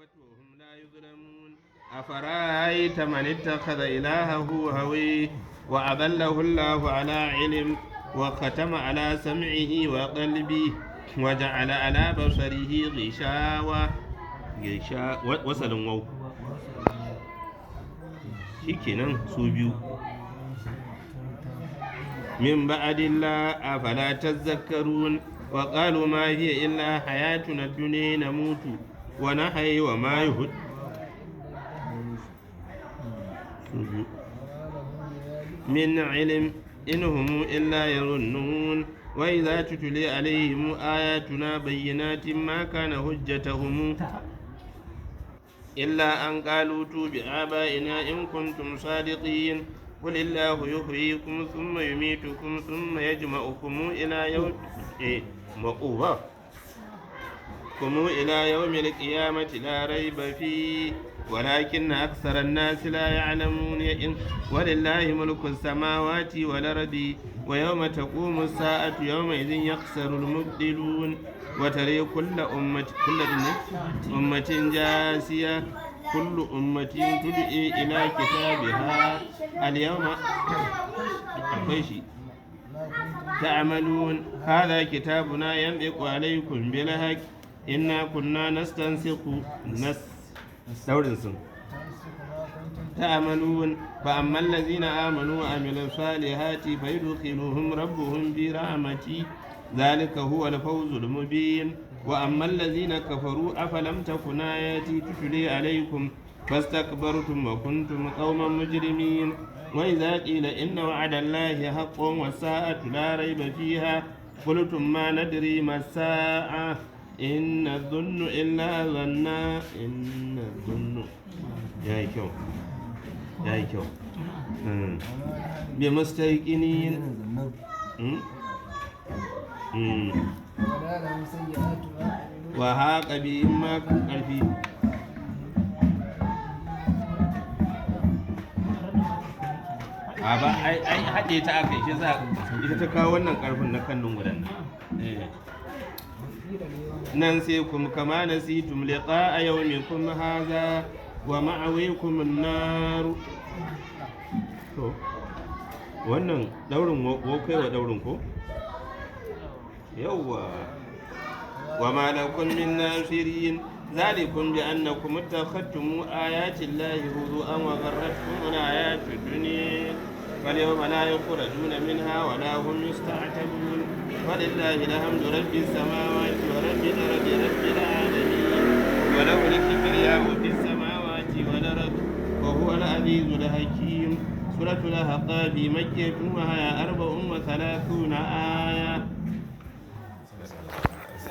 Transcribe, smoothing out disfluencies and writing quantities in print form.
كسبت وهم لا يظلمون. أفرأيت من اتخذ إلهه هويه وأضله الله على علم وختم على سمعه وقلبه وجعل على بصره غشاوة غشاوة وصل واو shikenan su biyu من بعد الله أفلا تذكرون. وقالوا ما هي إلا حياتنا الدنيا نموت ونحيا وما يهد من علم إن هم إلا يظنون. وإذا تتلي عليهم آياتنا بينات ما كان حجتهم إلا أن قالوا ائتوا بآبائنا إن كنتم صادقين. قل الله يحييكم ثم يميتكم ثم يجمعكم إلى يوم إيه مقوبة كم إلى يوم القيامة لا ريب فيه ولكن أكثر الناس لا يعلمون. ولله ملك السماوات والأرض ويوم تقوم الساعة يومئذ يخسر المبطلون. وتري كل أمة كل أمة جاسية كل أمة تدعي إلى كتابها اليوم akwai تعملون. هذا كتابنا ينطق عليكم بالحق إنا كنا نستنسخ نس daurin sun تعملون. فأما الذين آمنوا وعملوا الصالحات فيدخلهم ربهم برحمته ذلك هو الفوز المبين. وأما الذين كفروا أفلم تكن آياتي تتلي عليكم فاستكبرتم وكنتم قوما مجرمين. وإذا قيل إن وعد الله حق والساعة لا ريب فيها قلتم ما ندري ما الساعة إن نظن إلا ظنا إن نظن يا كيو يا كيو بمستيقنين ولا لهم سيئات ما عملوا وهاق بهم ما كان a ba ai ai haɗe ta aka yi shi za ita ta kawo wannan ƙarfin na kan gudan nan. Eh. Nan sai kum kama nasitum liqa'a yawmikum hadha wa ma'awikum an-nar. To wannan daurin wo kai wa daurin ko yawwa. Wa ma lakum min nasirin. ذلكم بأنكم اتخذتم آيات الله هزوا وغرتكم الحياة الدنيا فاليوم لا يخرجون منها ولا هم يستعتبون. ولله الحمد رب السماوات ورب الأرض رب العالمين وله الكبرياء في السماوات والأرض وهو العزيز الحكيم. سورة الأحقاف مكية وهي 34 آية.